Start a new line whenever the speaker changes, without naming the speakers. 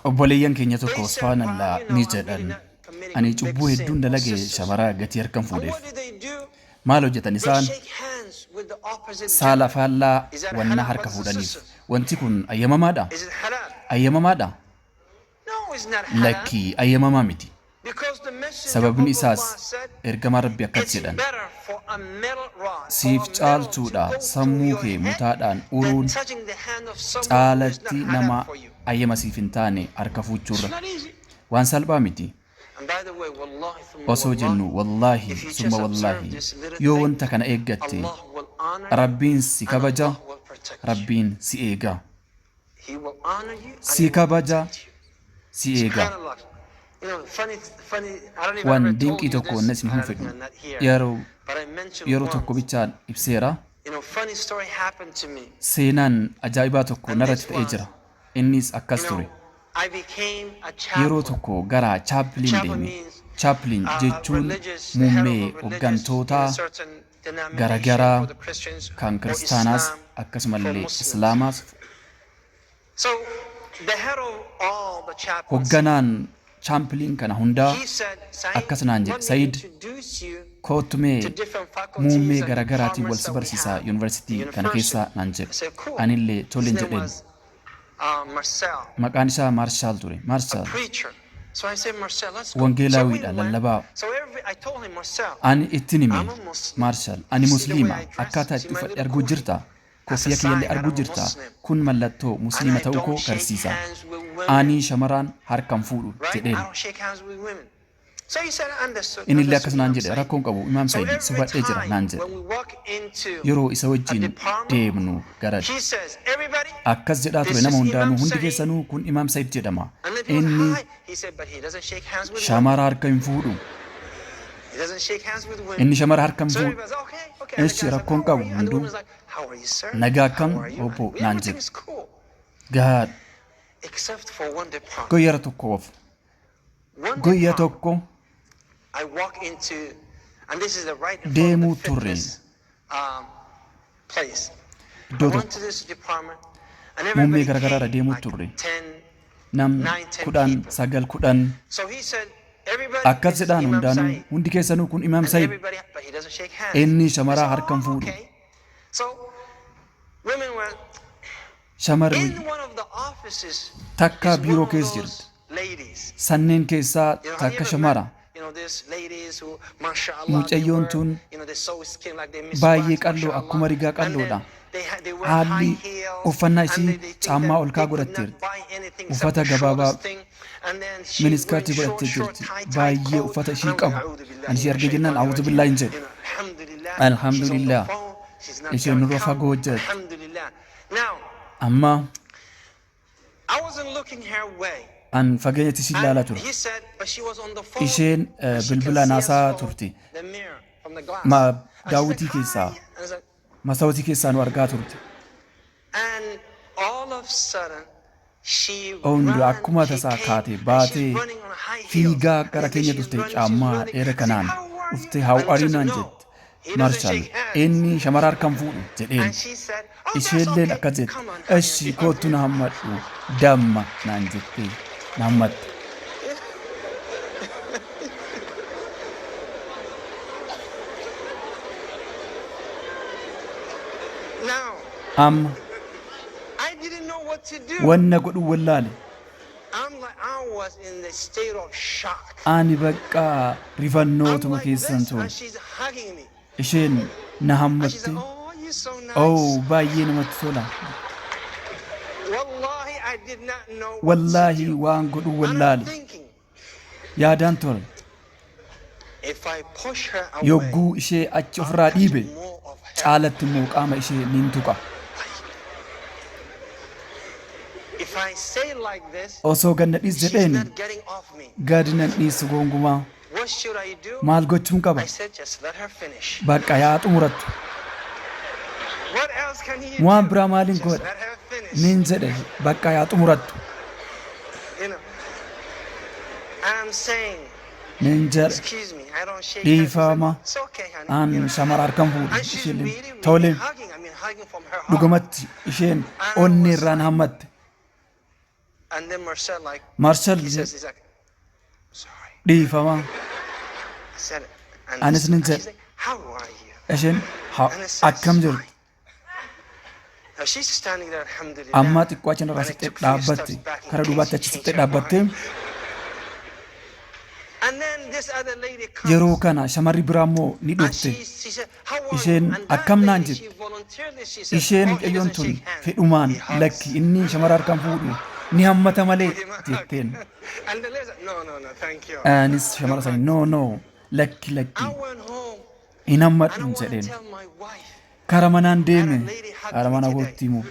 Obboleeyyan keenya tokko, subhaanallah, ni jedhan, "Ani cubbuu hedduun dalage, shamara gatii harkan fuudheef." Maal hojjetan isaan? Saala faallaa wanna harka fuudhaniif. Wanti kun ayyamamaadha? Ayyamamaadha? Lakkii, ayyamamaa miti. Sababni isaas ergamaan Rabbi akkas jedhan: "Siif caaltuudha sammuu kee mutaadhaan uruun caalatti nama ayyama siif hin taane harka fuuchuurra." Waan salphaa miti. Osoo jennu, wallaahi summa wallaahi, yoo wanta kana eeggatte, Rabbiin si kabaja, Rabbiin si eega. Si kabaja, si eega. Waan dinqii tokko na isin hin fedhu. Yeroo tokko bichaan ibseera. Seenaan ajaa'ibaa tokko narratti ta'ee jira. Innis akkas ture. Yeroo tokko gara chaplain deeme. Chaplain jechuun muummee hooggantoota garagaraa kan kiristaanaas akkasumallee islaamaas. Hoogganaan chaplain kana hundaa akkas naan jedhe: "Sayid, koottumee muummee garagaraatiin wal si barsiisaa yuunivarsiitii kana keessaa," naan jedhe. Anillee toleen jedheen. Maqaan isaa Maarshaal ture. Maarshaal wangeelaawiidha, lallabaa. Ani ittiin hime: "Maarshaal, ani musliima. Akkaataa itti uffadhe arguu jirta. Koffiyya kiyyallee arguu jirta. Kun mallattoo musliima ta'uu koo agarsiisa. Ani shamaraan harkan fuudhu," jedheen. Inni illee akkas naan jedhe: "Rakkoon qabu, Imaam Saayid, si hubadhee jira," naan jedhe. Yeroo isa wajjin deemnu gara akkas jedhaa ture nama hundaanuu: "Hundi keessanuu, kun Imaam Saayid jedhama. Inni shamara harka hin fuudhu. Inni shamara harka hin fuudhu." "Eshi, rakkoon qabu." Hunduu, "Nagaa akkam, obbo?" naan jedhe. Gahaadha. Guyyaa tokkoof guyyaa tokko deemuu turre iddoo tokko, muummee garagaraarra deemuu turre. Nam 10, 9, 10 akkas jedhaan hundaanuu: "Hundi keessanuu, kun Imaam Sayid. Inni shamaraa harkan fuudhu." Shamarri takka biiroo keessa jirti. Sanneen keessaa takka shamara. Mucayyoon tun baay'ee qalloo, akkuma rigaa qalloodha. Haalli uffannaa ishii caammaa ol kaa godhatteerti. Uffata gabaabaa miniskirtii godhattee jirti. Baay'ee uffata ishii qabu. Ani ishii argee jennaan "A'uudhu billaahi" hin jedhe. Alhamdulillah. Isheen nurra fagoo hojjetti. Amma an fageenyatti ishii ilaalaa ture. Isheen bilbila naasaa turte. Ma daawwitii keessaa, masawatii keessaa nu argaa turte. Hundi akkuma tasaa kaate baatee fiigaa gara keenya dhufte. Caammaa dheera kanaan dhufte. "How are you?" naan jette. "Marshal, inni shamara harkan fuudhu," jedheen. Isheelleen akkas jette: "Eshi, koottu na hammadhu, damma," naan jette. Na hammatte. Amma wanna godhu wallaale. Ani bakka rifannootuma keessan ture. Isheen na hammatte. "Oh, baay'ee namatti tola." Wallaahi, waan godhu wallaale. Yaadaan ture. Yogguu ishee achi ofirraa dhiibe, caalatti immoo qaama ishee nin tuqa. Osoo ganna dhiis jedheen, gadi nan dhiisu gonkumaa. Maal gochuun qaba? Bakka yaa xumurattu. Waan biraa maaliin godha? Nin jedhe, bakka yaa xumurattu. Nin jedhe, "Dhiifama, an shamara harkan fuudhu." Isheen tole. Dhugumatti isheen onnee irraan hammatte. Maarshaal dhiifama. Anis nin jedhe. Isheen akkam jirtu? Ammaa xiqqoo achi irraa siqxee dhaabbatte. Kara duubaatti achi siqxee dhaabbatte. Yeroo kana shamarri biraa immoo ni dhufte. Isheen akkam naan jette. Isheen mucayyoon tun fedhumaan, lakki, inni shamara harkaan fuudhu, ni hammata malee jetteen. Anis shamara sanii, no, no, lakki, lakki, hin hammadhu jedheen. Kara manaan deeme haadha manaa kootti himuuf.